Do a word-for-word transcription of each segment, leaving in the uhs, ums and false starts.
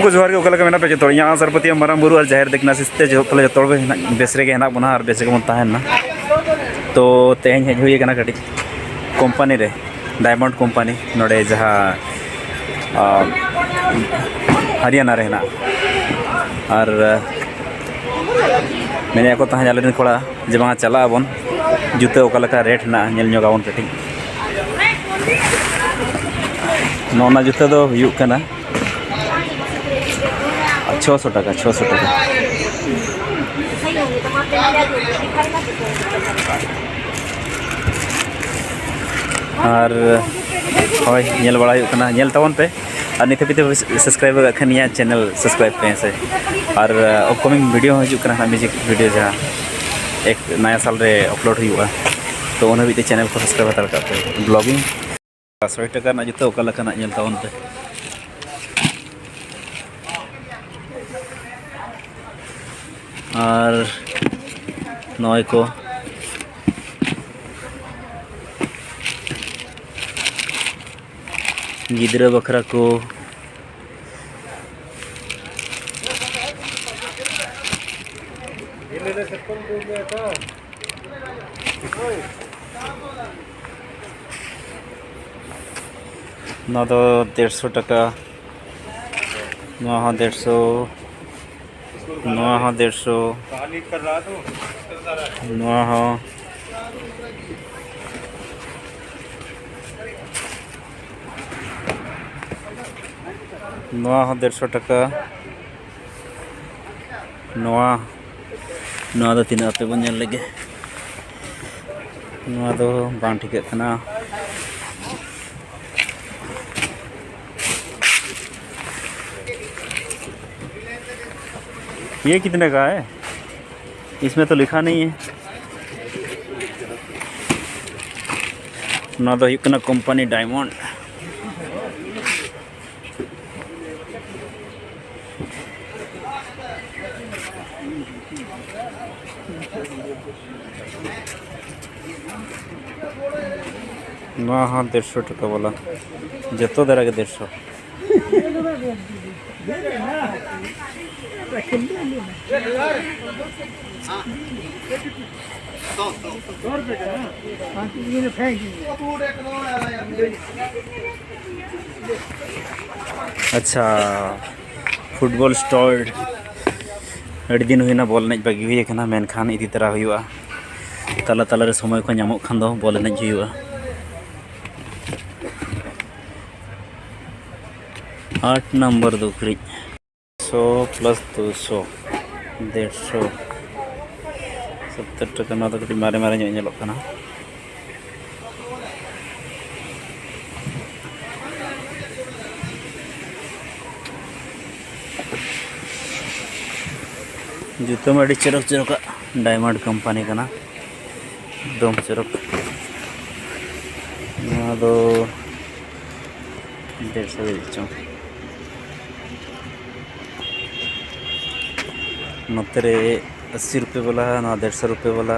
ᱜᱚᱢᱠᱮ ᱡᱚᱦᱟᱨ ᱜᱮ, ᱚᱠᱟ ᱞᱮᱠᱟ ᱢᱮᱱᱟᱜ ᱯᱮ ᱡᱚᱛᱚ ᱦᱚᱲ? ᱤᱧᱟᱹᱜ ᱟᱥᱟ ᱟᱨ ᱯᱟᱹᱛᱭᱟᱹᱣ ᱢᱟᱨᱟᱝ ᱵᱩᱨᱩ ᱟᱨ ᱡᱟᱦᱮᱨ ᱫᱮᱠᱷᱱᱟ ᱥᱤᱥ ᱛᱮ ᱡᱚᱛᱚ ᱞᱮ ᱡᱚᱛᱚ ᱦᱚᱲ ᱜᱮ ᱦᱮᱱᱟᱜ, ᱵᱮᱥ ᱨᱮᱜᱮ ᱦᱮᱱᱟᱜ ᱵᱚᱱᱟ ᱟᱨ ᱵᱮᱥ ᱨᱮᱜᱮ ᱵᱚᱱ ᱛᱟᱦᱮᱱ ᱢᱟ᱾ ᱛᱚ ᱛᱮᱦᱮᱧ ᱦᱮᱡ ᱦᱩᱭ ᱟᱠᱟᱱᱟ ᱠᱟᱹᱴᱤᱡ ᱠᱳᱢᱯᱟᱱᱤ ᱨᱮ, ᱰᱟᱭᱢᱚᱱᱰ ᱠᱳᱢᱯᱟᱱᱤ, ᱱᱚᱰᱮ ᱡᱟᱦᱟᱸ, ᱟᱸ, ᱦᱟᱨᱤᱭᱟᱱᱟ ᱨᱮ ᱦᱮᱱᱟᱜ᱾ ᱟᱨ, ᱟᱸ, ᱢᱮᱱᱮᱫ ᱠᱚ ᱛᱟᱦᱮᱸᱫ ᱟᱞᱮ ᱨᱮᱱ ᱠᱚᱲᱟ ᱡᱮ ᱵᱟᱝ ᱪᱟᱞᱟᱜ ᱟᱵᱚᱱ, ᱡᱩᱛᱟᱹ ᱚᱠᱟ ᱞᱮᱠᱟ ᱨᱮᱴ ᱦᱮᱱᱟᱜᱼᱟ ᱧᱮᱞ ᱧᱚᱜ ᱟᱵᱚᱱ ᱠᱟᱹᱴᱤᱡ᱾ ᱱᱚᱜᱼᱚ ᱱᱟ ᱡᱩᱛᱟᱹ ᱫᱚ ᱦᱩᱭᱩᱜ ᱠᱟᱱᱟ ᱪᱷᱚᱥᱚ ᱴᱟᱠᱟ, ᱪᱷᱚᱥᱚ ᱴᱟᱠᱟ᱾ ᱟᱨ ᱦᱳᱭ, ᱧᱮᱞ ᱵᱟᱲᱟ ᱦᱩᱭᱩᱜ ᱠᱟᱱᱟ, ᱧᱮᱞ ᱛᱟᱵᱚᱱ ᱯᱮ᱾ ᱟᱨ ᱱᱤᱛ ᱦᱟᱹᱵᱤᱡ ᱛᱮ subscribe ᱟᱠᱟᱫ ᱠᱷᱟᱱ ᱤᱧᱟᱹᱜ channel subscribe ᱯᱮ ᱦᱮᱸ ᱥᱮ᱾ ᱟᱨ upcoming video ᱦᱚᱸ ᱦᱤᱡᱩᱜ ᱠᱟᱱᱟ ᱦᱟᱸᱜ, music video ᱡᱟᱦᱟᱸ ᱮᱠ ᱱᱟᱭᱟ ᱥᱟᱞ ᱨᱮ upload ᱦᱩᱭᱩᱜᱼᱟ᱾ ᱛᱚ ᱚᱱᱟ ᱦᱟᱹᱵᱤᱡ ᱛᱮ channel ᱠᱚ subscribe ᱦᱟᱛᱟᱲ ᱠᱟᱜ ᱯᱮ᱾ Vlogging ᱥᱚᱭ ᱴᱟᱠᱟ ᱨᱮᱱᱟᱜ ᱡᱩᱛᱟᱹ ᱚᱠᱟ ᱞᱮᱠᱟᱱᱟᱜ ᱧᱮᱞ ᱛᱟᱵᱚᱱ ᱯᱮ᱾ ᱟᱨ ᱱᱚᱜᱼᱚᱭ ᱠᱚ ᱜᱤᱫᱽᱨᱟᱹ ᱵᱟᱠᱷᱨᱟ ᱠᱚ᱾ ᱱᱚᱣᱟ ᱫᱚ ᱰᱮᱲᱥᱚ ᱴᱟᱠᱟ, ᱱᱚᱣᱟ ᱦᱚᱸ ᱰᱮᱲᱥᱚ, ᱱᱚᱣᱟ ᱦᱚᱸ ᱰᱮᱲᱥᱚ, ᱱᱚᱣᱟ ᱦᱚᱸ, ᱱᱚᱣᱟ ᱦᱚᱸ ᱰᱮᱲᱥᱚ ᱴᱟᱠᱟ᱾ ᱱᱚᱣᱟ, ᱱᱚᱣᱟ ᱫᱚ ᱛᱤᱱᱟᱹᱜ ᱦᱟᱯᱮ ᱵᱚᱱ ᱧᱮᱞ ᱞᱮᱜᱮ᱾ ᱱᱚᱣᱟ ᱫᱚ ᱵᱟᱝ ᱴᱷᱤᱠᱟᱹᱜ ᱠᱟᱱᱟ᱾ ये कितने का है? इसमें तो लिखा नहीं है। ᱱᱚᱣᱟ ᱫᱚ ᱦᱩᱭᱩᱜ ᱠᱟᱱᱟ ᱠᱳᱢᱯᱟᱱᱤ ᱰᱟᱭᱢᱚᱱᱰ᱾ ᱱᱚᱣᱟ ᱦᱚᱸ ᱰᱮᱲᱥᱚ ᱴᱟᱠᱟ ᱵᱟᱞᱟ, ᱡᱚᱛᱚ ᱫᱷᱟᱨᱟ ᱜᱮ ᱰᱮᱲᱥᱚ᱾ ᱟᱪᱪᱷᱟ, ᱯᱷᱩᱴᱵᱚᱞ ᱥᱴᱚᱞ᱾ ᱟᱹᱰᱤ ᱫᱤᱱ ᱦᱩᱭᱱᱟ ᱵᱚᱞ ᱮᱱᱮᱡ ᱵᱟᱹᱜᱤ ᱦᱩᱭ ᱟᱠᱟᱱᱟ, ᱢᱮᱱᱠᱷᱟᱱ ᱤᱫᱤ ᱛᱟᱨᱟ ᱦᱩᱭᱩᱜᱼᱟ᱾ ᱛᱟᱞᱟ ᱛᱟᱞᱟ ᱨᱮ ᱥᱚᱢᱚᱭ ᱠᱚ ᱧᱟᱢᱚᱜ ᱠᱷᱟᱱ ᱫᱚ ᱵᱚᱞ ᱮᱱᱮᱡ ᱦᱩᱭᱩᱜᱼᱟ᱾ ᱟᱴ ᱱᱟᱢᱵᱟᱨ ᱫᱚ ᱠᱟᱹᱴᱤᱡ ᱥᱚ ᱯᱞᱟᱥ ᱫᱩᱥᱚ, ᱰᱮᱲᱥᱚ ᱥᱚᱛᱛᱚᱨ ᱴᱟᱠᱟ᱾ ᱱᱚᱣᱟ ᱫᱚ ᱠᱟᱹᱴᱤᱡ ᱢᱟᱨᱮ ᱢᱟᱨᱮ ᱧᱚᱜ ᱧᱮᱞᱚᱜ ᱠᱟᱱᱟ᱾ ᱡᱩᱛᱟᱹ ᱢᱟ ᱟᱹᱰᱤ ᱪᱚᱨᱚᱠ ᱪᱚᱨᱚᱠᱟᱜ, ᱰᱟᱭᱢᱚᱱᱰ ᱠᱳᱢᱯᱟᱱᱤ ᱠᱟᱱᱟ, ᱮᱠᱫᱚᱢ ᱪᱚᱨᱚᱠ᱾ ᱱᱚᱣᱟ ᱫᱚ ᱰᱮᱲᱥᱚ ᱜᱮ ᱪᱚᱝ᱾ ᱱᱚᱛᱮ ᱨᱮ ᱟᱥᱤ ᱨᱩᱯᱤᱭᱟ ᱵᱟᱞᱟ, ᱱᱚᱣᱟ ᱰᱮᱲᱥᱚ ᱨᱩᱯᱤᱭᱟ ᱵᱟᱞᱟ᱾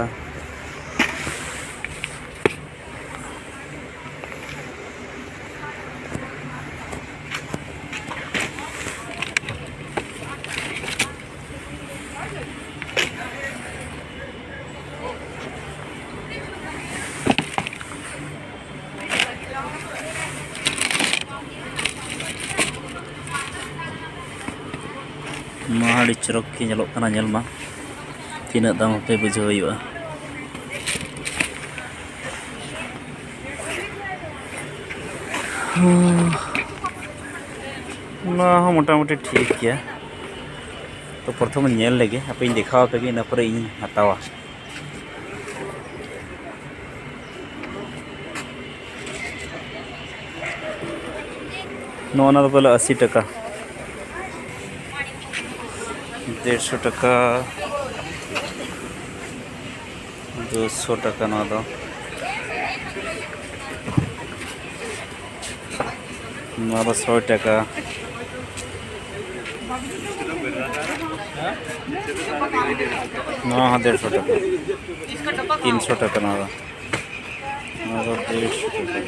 ᱱᱚᱣᱟ ᱟᱹᱰᱤ ᱪᱚᱨᱚᱠ ᱜᱮ ᱧᱮᱞᱚᱜ ᱠᱟᱱᱟ, ᱧᱮᱞ ᱢᱟ᱾ ᱛᱤᱱᱟᱹᱜ ᱫᱟᱢ ᱦᱟᱯᱮ ᱵᱩᱡᱷᱟᱹᱣ ᱦᱩᱭᱩᱜᱼᱟ᱾ ᱱᱚᱣᱟ ᱦᱚᱸ ᱢᱚᱴᱟᱢᱩᱴᱤ ᱴᱷᱤᱠ ᱜᱮᱭᱟ᱾ ᱛᱚ, ᱯᱨᱚᱛᱷᱚᱢ ᱧᱮᱞ ᱞᱮᱜᱮ, ᱦᱟᱯᱮᱧ ᱫᱮᱠᱷᱟᱣ ᱟᱯᱮ ᱜᱮ, ᱤᱱᱟᱹ ᱯᱚᱨᱮ ᱤᱧ ᱦᱟᱛᱟᱣᱟ᱾ ᱱᱚᱜᱼᱚ ᱱᱚᱣᱟ ᱫᱚ ᱯᱟᱞᱮ ᱟᱥᱤ ᱴᱟᱠᱟ, ᱰᱮᱲᱥᱚ ᱴᱟᱠᱟ, ᱫᱩᱥᱚ ᱴᱟᱠᱟ ᱱᱚᱣᱟ ᱫᱚ᱾ ᱱᱚᱣᱟ ᱫᱚ ᱥᱚᱭ ᱴᱟᱠᱟ᱾ ᱱᱚᱣᱟ ᱦᱚᱸ ᱰᱮᱲᱥᱚ ᱴᱟᱠᱟ, ᱛᱤᱱᱥᱚ ᱴᱟᱠᱟ ᱱᱚᱣᱟ ᱫᱚ᱾ ᱱᱚᱣᱟ ᱫᱚ ᱰᱮᱲᱥᱚ ᱴᱟᱠᱟ᱾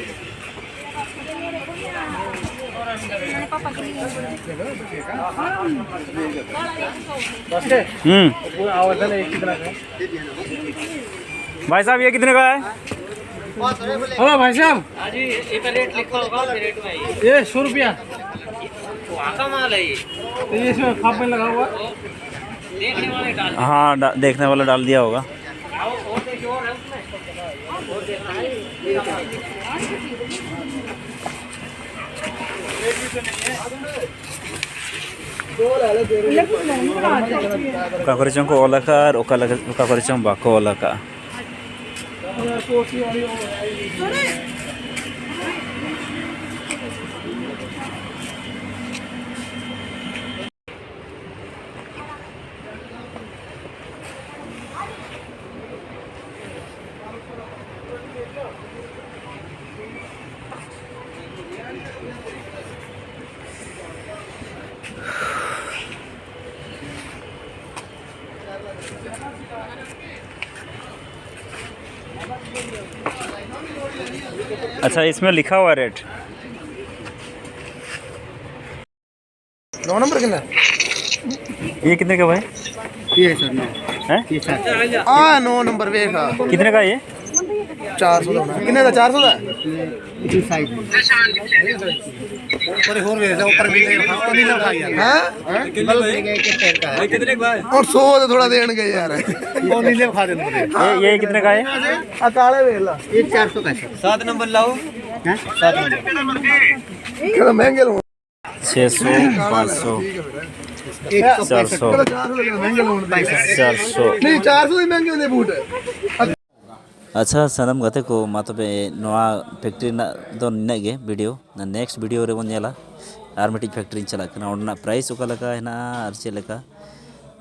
हम्म। भाई साहब, ये कितने का है? हेलो भाई साहब, ये सौ रुपया। तो ये इसमें खाप में लगा हुआ। हाँ, डा-, देखने वाला डाल दिया होगा। ᱚᱠᱟ ᱠᱚᱨᱮ ᱪᱚᱝ ᱠᱚ ᱚᱞ ᱟᱠᱟᱫ ᱟᱨ ᱚᱠᱟ ᱞᱮᱠᱟ, ᱚᱠᱟ ᱠᱚᱨᱮ ᱪᱚᱝ ᱵᱟᱠᱚ ᱚᱞ ᱟᱠᱟᱫ᱾ अच्छा, इसमें लिखा हुआ रेट। नौ नंबर कितना? ये कितने का भाई? ये है सर, नौ। हैं? ये सर। हाँ, नौ नंबर वे का। कितने का ये? चार सौ का। कितने का? चार सौ का? ये साइज है। ऊपर और वे, ऊपर भी नहीं रखा, और नहीं रखा यार। हाँ? हाँ? कितने का है? और सौ तो थोड़ा देने गए यार। और नहीं रखा देने। ये, ये कितने का है? आ, काले वे ला। ये चार सौ का है सर। सात नंबर लाओ। हैं? सात नंबर। ਕਿਹੜਾ ਮਹਿੰਗੇ ਲਵਾਂ? छः सौ, पाँच सौ, एक सौ चार सौ। पैंसठ। ਕਿਹੜਾ ਚਾਰ ਸੌ ਦੇ ਮਹਿੰਗੇ ਲਵਾਂ? पैंसठ। चार सौ। ਨਹੀਂ, ਚਾਰ ਸੌ ਦੇ ਮਹਿੰਗੇ ਹੁੰਦੇ ਬੂਟ। ᱟᱪᱪᱷᱟ, ᱥᱟᱱᱟᱢ ᱜᱟᱛᱮ ᱠᱚ, ᱢᱟ ᱛᱚᱵᱮ ᱱᱚᱣᱟ ᱯᱷᱮᱠᱴᱨᱤ ᱨᱮᱱᱟᱜ ᱫᱚ ᱱᱤᱱᱟᱹᱜ ᱜᱮ ᱵᱷᱤᱰᱤᱭᱳ᱾ ᱱᱮᱠᱥᱴ ᱵᱷᱤᱰᱤᱭᱳ ᱨᱮᱵᱚᱱ ᱧᱮᱞᱟ᱾ ᱟᱨ ᱢᱤᱫᱴᱤᱡ ᱯᱷᱮᱠᱴᱨᱤᱧ ᱪᱟᱞᱟᱜ ᱠᱟᱱᱟ, ᱚᱸᱰᱮᱱᱟᱜ ᱯᱨᱟᱭᱤᱥ ᱚᱠᱟ ᱞᱮᱠᱟ ᱦᱮᱱᱟᱜᱼᱟ ᱟᱨ ᱪᱮᱫ ᱞᱮᱠᱟ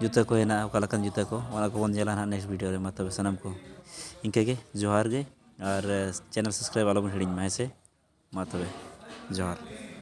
ᱡᱩᱛᱟᱹ ᱠᱚ ᱦᱮᱱᱟᱜᱼᱟ, ᱚᱠᱟ ᱞᱮᱠᱟᱱ ᱡᱩᱛᱟᱹ ᱠᱚ, ᱚᱱᱟ ᱠᱚᱵᱚᱱ ᱧᱮᱞᱟ ᱱᱟᱦᱟᱜ ᱱᱮᱠᱥᱴ ᱵᱷᱤᱰᱤᱭᱳ ᱨᱮ᱾ ᱢᱟ ᱛᱚᱵᱮ ᱥᱟᱱᱟᱢ ᱠᱚ ᱤᱱᱠᱟᱹ ᱜᱮ, ᱡᱚᱦᱟᱨ ᱜᱮ᱾ ᱟᱨ ᱪᱮᱱᱮᱞ ᱥᱟᱵᱥᱠᱨᱟᱭᱤᱵ ᱟᱞᱚᱵᱚᱱ ᱦᱤᱲᱤᱧ ᱢᱟ, ᱦᱮᱸ ᱥᱮ? ᱢᱟ ᱛᱚᱵᱮ, ᱡᱚᱦᱟᱨ᱾